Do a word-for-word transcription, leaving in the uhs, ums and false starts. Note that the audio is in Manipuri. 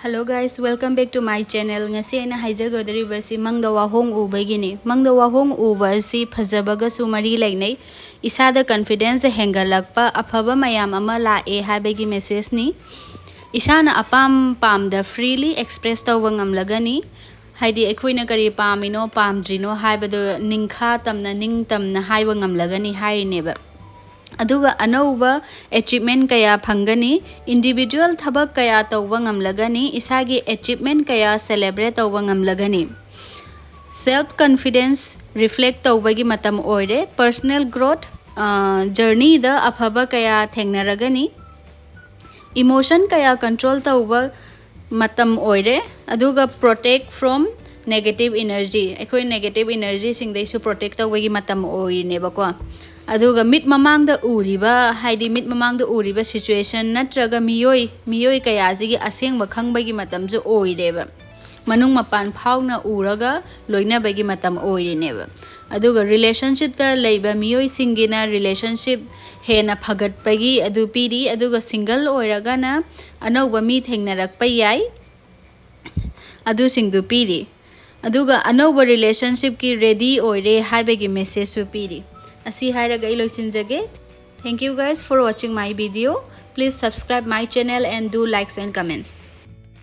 Hello guys, welcome back to my channel. ꯉꯁꯤ ꯑꯩꯅ ꯍꯥꯏꯖꯒꯗꯧꯔꯤꯕꯁꯤ ꯃꯪꯗ ꯋꯥꯍꯣꯡ ꯎꯕꯒꯤꯅꯤ꯫ ꯃꯪꯗ ꯋꯥꯍꯣꯡ ꯎꯕ ꯑꯁꯤ ꯐꯖꯕꯒꯁꯨ ꯃꯔꯤ ꯂꯩꯅꯩ꯫ ꯏꯁꯥꯗ confidence ꯍꯦꯟꯒꯠꯂꯛꯄ, ꯑꯐꯕ ꯃꯌꯥꯝ ꯑꯃ ꯂꯥꯛꯑꯦ ꯍꯥꯏꯕꯒꯤ messageꯅꯤ꯫ ꯏꯁꯥꯅ ꯑꯄꯥꯝ ꯄꯥꯝꯗ freely express ꯇꯧꯕ ꯉꯝꯂꯒꯅꯤ꯫ ꯍꯥꯏꯗꯤ ꯑꯩꯈꯣꯏꯅ ꯀꯔꯤ ꯄꯥꯝꯃꯤꯅꯣ ꯄꯥꯝꯗ꯭ꯔꯤꯅꯣ ꯍꯥꯏꯕꯗꯣ ꯅꯤꯡꯈꯥ ꯇꯝꯅ ꯅꯤꯡꯇꯝꯅ ꯍꯥꯏꯕ ꯉꯝꯂꯒꯅꯤ ꯍꯥꯏꯔꯤꯅꯦꯕ꯫ ꯑꯗꯨꯒ ꯑꯅꯧꯕ achievement ꯀꯌꯥ ꯐꯪꯒꯅꯤ꯫ Individual ꯊꯕꯛ ꯀꯌꯥ ꯇꯧꯕ ꯉꯝꯂꯒꯅꯤ꯫ ꯏꯁꯥꯒꯤ achievement ꯀꯌꯥ celebrate ꯇꯧꯕ ꯉꯝꯂꯒꯅꯤ꯫ Self confidence reflect ꯇꯧꯕꯒꯤ ꯃꯇꯝ ꯑꯣꯏꯔꯦ꯫ Personal growth journeyꯗ ꯑꯐꯕ ꯀꯌꯥ ꯊꯦꯡꯅꯔꯒꯅꯤ꯫ Emotion ꯀꯌꯥ control ꯇꯧꯕ ꯃꯇꯝ ꯑꯣꯏꯔꯦ꯫ ꯑꯗꯨꯒ protect from negative energy, ꯑꯩꯈꯣꯏ negative energyꯁꯤꯡꯗꯩꯁꯨ protect ꯇꯧꯕꯒꯤ ꯃꯇꯝ ꯑꯣꯏꯔꯤꯅꯦꯕꯀꯣ꯫ ꯑꯗꯨꯒ ꯃꯤꯠ ꯃꯃꯥꯡꯗ ꯎꯔꯤꯕ, ꯍꯥꯏꯗꯤ ꯃꯤꯠ ꯃꯃꯥꯡꯗ ꯎꯔꯤꯕ situation ꯅꯠꯇ꯭ꯔꯒ ꯃꯤꯑꯣꯏ ꯃꯤꯑꯣꯏ ꯀꯌꯥꯁꯤꯒꯤ ꯑꯁꯦꯡꯕ ꯈꯪꯕꯒꯤ ꯃꯇꯝꯁꯨ ꯑꯣꯏꯔꯦꯕ꯫ ꯃꯅꯨꯡ ꯃꯄꯥꯟ ꯐꯥꯎꯅ ꯎꯔꯒ ꯂꯣꯏꯅꯕꯒꯤ ꯃꯇꯝ ꯑꯣꯏꯔꯤꯅꯦꯕ꯫ ꯑꯗꯨꯒ relationshipꯇ ꯂꯩꯕ ꯃꯤꯑꯣꯏꯁꯤꯡꯒꯤꯅ relationship ꯍꯦꯟꯅ ꯐꯒꯠꯄꯒꯤ ꯑꯗꯨ ꯄꯤꯔꯤ꯫ ꯑꯗꯨꯒ single ꯑꯣꯏꯔꯒꯅ ꯑꯅꯧꯕ ꯃꯤ ꯊꯦꯡꯅꯔꯛꯄ ꯌꯥꯏ, ꯑꯗꯨꯁꯤꯡꯗꯨ ꯄꯤꯔꯤ꯫ ꯑꯗꯨꯒ ꯑꯅꯧꯕ relationshipꯀꯤ ready ꯑꯣꯏꯔꯦ ꯍꯥꯏꯕꯒꯤ messageꯁꯨ ꯄꯤꯔꯤ꯫ ꯑꯁꯤ ꯍꯥꯏꯔꯒ ꯑꯩ ꯂꯣꯏꯁꯤꯟꯖꯒꯦ꯫ Thank you guys for watching my video. Please subscribe my channel and do likes and comments.